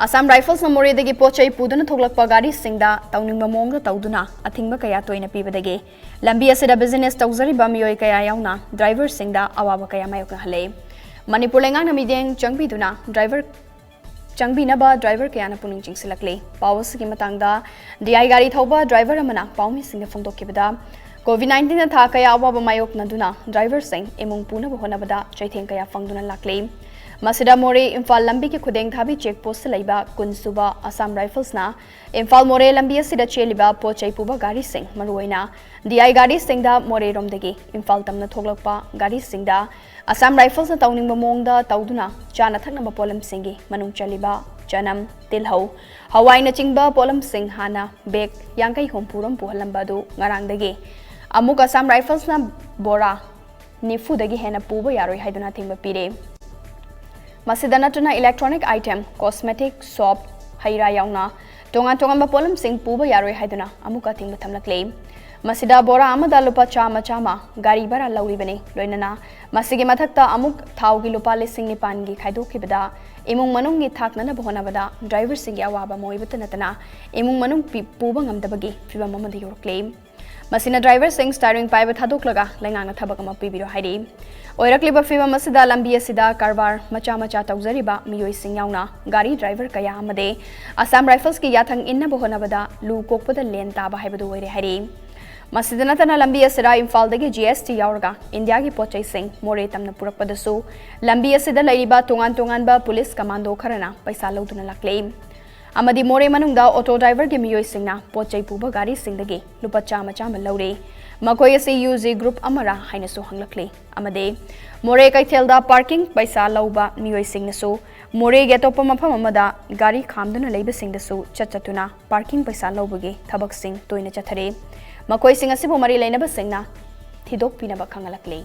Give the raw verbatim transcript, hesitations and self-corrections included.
ꯑꯁꯥꯝ ꯔꯥꯏꯐꯜꯁꯅ ꯃꯣꯔꯦꯗꯒꯤ ꯄꯣꯠ ꯆꯩ ꯄꯨꯗꯨꯅ ꯊꯣꯛꯂꯛꯄ ꯒꯥꯔꯤꯁꯤꯡꯗ ꯇꯧꯅꯤꯡꯕ ꯃꯑꯣꯡꯗ ꯇꯧꯗꯨꯅ ꯑꯊꯤꯡꯕ ꯀꯌꯥ ꯇꯣꯏꯅ ꯄꯤꯕꯗꯒꯤ ꯂꯝꯕꯤ ꯑꯁꯤꯗ ꯕꯤꯖꯤꯅꯦꯁ ꯇꯧꯖꯔꯤꯕ ꯃꯤꯑꯣꯏ ꯀꯌꯥ ꯌꯥꯎꯅ ꯗ꯭ꯔꯥꯏꯚꯔꯁꯤꯡꯗ ꯑꯋꯥꯕ ꯀꯌꯥ ꯃꯥꯌꯣꯛꯅꯍꯜꯂꯦ꯫ ꯃꯅꯤꯄꯨꯔ ꯂꯩꯉꯥꯛꯅ ꯃꯤꯠꯌꯦꯡ ꯆꯪꯕꯤꯗꯨꯅ ꯗ꯭ꯔꯥꯏꯚꯔ ꯆꯪꯕꯤꯅꯕ ꯗ꯭ꯔꯥꯏꯚꯔ ꯀꯌꯥꯅ ꯄꯨꯛꯅꯤꯡ ꯆꯤꯡꯁꯤꯜꯂꯛꯂꯤ꯫ ꯄꯥꯎ ꯑꯁꯤꯒꯤ ꯃꯇꯥꯡꯗ ꯗꯤ ꯑꯥꯏ ꯒꯥꯔꯤ ꯊꯧꯕ ꯗ꯭ꯔꯥꯏꯚꯔ ꯑꯃꯅ ꯄꯥꯎꯃꯤꯁꯤꯡꯗ ꯐꯣꯡꯗꯣꯛꯈꯤꯕꯗ, ꯀꯣꯚꯤꯗ ꯅꯥꯏꯟꯇꯤꯟꯅ ꯊꯥ ꯀꯌꯥ ꯑꯋꯥꯕ ꯃꯥꯌꯣꯛꯅꯗꯨꯅ ꯗ꯭ꯔꯥꯏꯚꯔꯁꯤꯡ ꯏꯃꯨꯡ ꯄꯨꯅꯕ ꯍꯣꯠꯅꯕꯗ ꯆꯩꯊꯦꯡ ꯀꯌꯥ ꯐꯪꯗꯨꯅ ꯂꯥꯛꯂꯤ꯫ ꯃꯁꯤꯗ ꯃꯣꯔꯦ ꯏꯝꯐꯥꯜ ꯂꯝꯕꯤꯒꯤ ꯈꯨꯗꯦꯡ ꯊꯥꯕꯤ ꯆꯦꯛ ꯄꯣꯁꯇ ꯂꯩꯕ ꯀꯨꯟ ꯁꯨꯕ ꯑꯁꯥꯝ ꯔꯥꯏꯐꯜꯁꯅ ꯏꯝꯐꯥꯜ ꯃꯣꯔꯦ ꯂꯝꯕꯤ ꯑꯁꯤꯗ ꯆꯦꯜꯂꯤꯕ ꯄꯣꯠ ꯆꯩ ꯄꯨꯕ ꯒꯥꯔꯤꯁꯤꯡ, ꯃꯔꯨꯑꯣꯏꯅ ꯗꯤ ꯑꯥꯏ ꯒꯥꯔꯤꯁꯤꯡꯗ ꯃꯣꯔꯦꯔꯣꯝꯗꯒꯤ ꯏꯝꯐꯥꯜ ꯇꯝꯅ ꯊꯣꯛꯂꯛꯄ ꯒꯥꯔꯤꯁꯤꯡꯗ ꯑꯁꯥꯝ ꯔꯥꯏꯐꯜꯁꯅ ꯇꯧꯅꯤꯡꯕ ꯃꯑꯣꯡꯗ ꯇꯧꯗꯨꯅ ꯆꯥꯅ ꯊꯛꯅꯕ ꯄꯣꯠꯂꯝꯁꯤꯡꯒꯤ ꯃꯅꯨꯡ ꯆꯜꯂꯤꯕ ꯆꯅꯝ, ꯇꯤꯜꯍꯧ, ꯍꯋꯥꯏꯅꯆꯤꯡꯕ ꯄꯣꯠꯂꯝꯁꯤꯡ ꯍꯥꯟꯅ ꯕꯦꯒ ꯌꯥꯡꯈꯩ ꯍꯨꯝꯐꯨ ꯔꯣꯝ ꯄꯨꯍꯜꯂꯝꯕ ꯑꯗꯨ ꯉꯔꯥꯡꯗꯒꯤ ꯑꯃꯨꯛ ꯑꯁꯥꯝ ꯔꯥꯏꯐꯜꯁꯅ ꯕꯣꯔꯥ ꯅꯤꯐꯨꯗꯒꯤ ꯍꯦꯟꯅ ꯄꯨꯕ ꯌꯥꯔꯣꯏ ꯍꯥꯏꯗꯨꯅ ꯑꯊꯤꯡꯕ ꯄꯤꯔꯦ꯫ ꯃꯁꯤꯗ ꯅꯠꯇꯅ electronic item, cosmetic, soap, ꯍꯩ ꯔꯥ ꯌꯥꯎꯅ ꯇꯣꯉꯥꯟ ꯇꯣꯉꯥꯟꯕ ꯄꯣꯠꯂꯝꯁꯤꯡ ꯄꯨꯕ ꯌꯥꯔꯣꯏ ꯍꯥꯏꯗꯨꯅ ꯑꯃꯨꯛꯀ ꯑꯊꯤꯡꯕ ꯊꯝꯂꯛꯂꯦ꯫ ꯃꯁꯤꯗ ꯕꯣꯔꯥ ꯑꯃꯗ ꯂꯨꯄꯥ ꯆꯥꯝꯃ ꯆꯥꯝꯃ ꯒꯥꯔꯤ ꯚꯔꯥ ꯂꯧꯔꯤꯕꯅꯤ꯫ ꯂꯣꯏꯅꯅ ꯃꯁꯤꯒꯤ ꯃꯊꯛꯇ ꯑꯃꯨꯛ ꯊꯥꯎꯒꯤ ꯂꯨꯄꯥ ꯂꯤꯁꯤꯡ ꯅꯤꯄꯥꯟꯒꯤ ꯈꯥꯏꯗꯣꯛꯈꯤꯕꯗ ꯏꯃꯨꯡ ꯃꯅꯨꯡꯒꯤ ꯊꯥꯛꯅꯅꯕ ꯍꯣꯠꯅꯕꯗ ꯗ꯭ꯔꯥꯏꯚꯔꯁꯤꯡꯒꯤ ꯑꯋꯥꯕ ꯑꯃ ꯑꯣꯏꯕꯇ ꯅꯠꯇꯅ ꯏꯃꯨꯡ ꯃꯅꯨꯡ ꯄꯤ-, ꯄꯨꯕ ꯉꯝꯗꯕꯒꯤ ꯐꯤꯕꯝ ꯑꯃꯗ ꯌꯧꯔꯛꯂꯦ꯫ ꯃꯁꯤꯅ ꯗ꯭ꯔꯥꯏꯚꯔꯁꯤꯡ ꯁ꯭ꯇꯥꯏꯔꯤꯡ ꯄꯥꯏꯕ ꯊꯥꯗꯣꯛꯂꯒ ꯂꯩꯉꯥꯛꯅ ꯊꯕꯛ ꯑꯃ ꯄꯤꯕꯤꯔꯣ ꯍꯥꯏꯔꯤ꯫ ꯑꯣꯏꯔꯛꯂꯤꯕ ꯐꯤꯕꯝ ꯑꯁꯤꯗ ꯂꯝꯕꯤ ꯑꯁꯤꯗ ꯀꯔꯕꯥꯔ ꯃꯆꯥ ꯃꯆꯥ ꯇꯧꯖꯔꯤꯕ ꯃꯤꯑꯣꯏꯁꯤꯡ ꯌꯥꯎꯅ ꯒꯥꯔꯤ ꯗ꯭ꯔꯥꯏꯚꯔ ꯀꯌꯥ ꯑꯃꯗꯤ ꯑꯁꯥꯝ ꯔꯥꯏꯐꯜꯁꯀꯤ ꯌꯥꯊꯪ ꯏꯟꯅꯕ ꯍꯣꯠꯅꯕꯗ ꯂꯨ ꯀꯣꯛꯄꯗ ꯂꯦꯟ ꯇꯥꯕ ꯍꯥꯏꯕꯗꯨ ꯑꯣꯏꯔꯦ ꯍꯥꯏꯔꯤ꯫ ꯃꯁꯤꯗ ꯅꯠꯇꯅ ꯂꯝꯕꯤ ꯑꯁꯤꯗ ꯏꯝꯐꯥꯜꯗꯒꯤ ꯖꯤ ꯑꯦꯁ ꯇꯤ ꯌꯥꯎꯔꯒ ꯏꯟꯗꯤꯌꯥꯒꯤ ꯄꯣꯠ ꯆꯩꯁꯤꯡ ꯃꯣꯔꯦ ꯇꯝꯅ ꯄꯨꯔꯛꯄꯗꯁꯨ ꯂꯝꯕꯤ ꯑꯁꯤꯗ ꯂꯩꯔꯤꯕ ꯇꯣꯉꯥꯟ ꯇꯣꯉꯥꯟꯕ ꯄꯨꯂꯤꯁ ꯀꯃꯥꯟꯗꯣ ꯈꯔꯅ ꯄꯩꯁꯥ ꯂꯧꯗꯨꯅ ꯂꯥꯛꯂꯦ꯫ ꯑꯃꯗꯤ ꯃꯣꯔꯦ ꯃꯅꯨꯡꯗ ꯑꯣꯇꯣ ꯗ꯭ꯔꯥꯏꯚꯔꯒꯤ ꯃꯤꯑꯣꯏꯁꯤꯡꯅ ꯄꯣꯠ ꯆꯩ ꯄꯨꯕ ꯒꯥꯔꯤꯁꯤꯡꯗꯒꯤ ꯂꯨꯄꯥ ꯆꯥꯝꯃ ꯆꯥꯝꯃ ꯂꯧꯔꯦ꯫ ꯃꯈꯣꯏ ꯑꯁꯤ ꯌꯨ ꯖꯤ ꯒ꯭ꯔꯨꯞ ꯑꯃꯔꯥ ꯍꯥꯏꯅꯁꯨ ꯍꯪꯂꯛꯂꯤ꯫ ꯑꯃꯗꯤ ꯃꯣꯔꯦ ꯀꯩꯊꯦꯜꯗ ꯄꯥꯔꯀꯤꯡ ꯄꯩꯁꯥ ꯂꯧꯕ ꯃꯤꯑꯣꯏꯁꯤꯡꯅꯁꯨ ꯃꯣꯔꯦꯒꯤ ꯑꯇꯣꯞꯄ ꯃꯐꯝ ꯑꯃꯗ ꯒꯥꯔꯤ ꯈꯥꯝꯗꯨꯅ ꯂꯩꯕꯁꯤꯡꯗꯁꯨ ꯆꯠ ꯆꯠꯇꯨꯅ ꯄꯥꯔꯀꯤꯡ ꯄꯩꯁꯥ ꯂꯧꯕꯒꯤ ꯊꯕꯛꯁꯤꯡ ꯇꯣꯏꯅ ꯆꯠꯊꯔꯤ꯫ ꯃꯈꯣꯏꯁꯤꯡ ꯑꯁꯤꯕꯨ ꯃꯔꯤ ꯂꯩꯅꯕꯁꯤꯡꯅ ꯊꯤꯗꯣꯛꯄꯤꯅꯕ ꯈꯪꯍꯜꯂꯛꯂꯤ꯫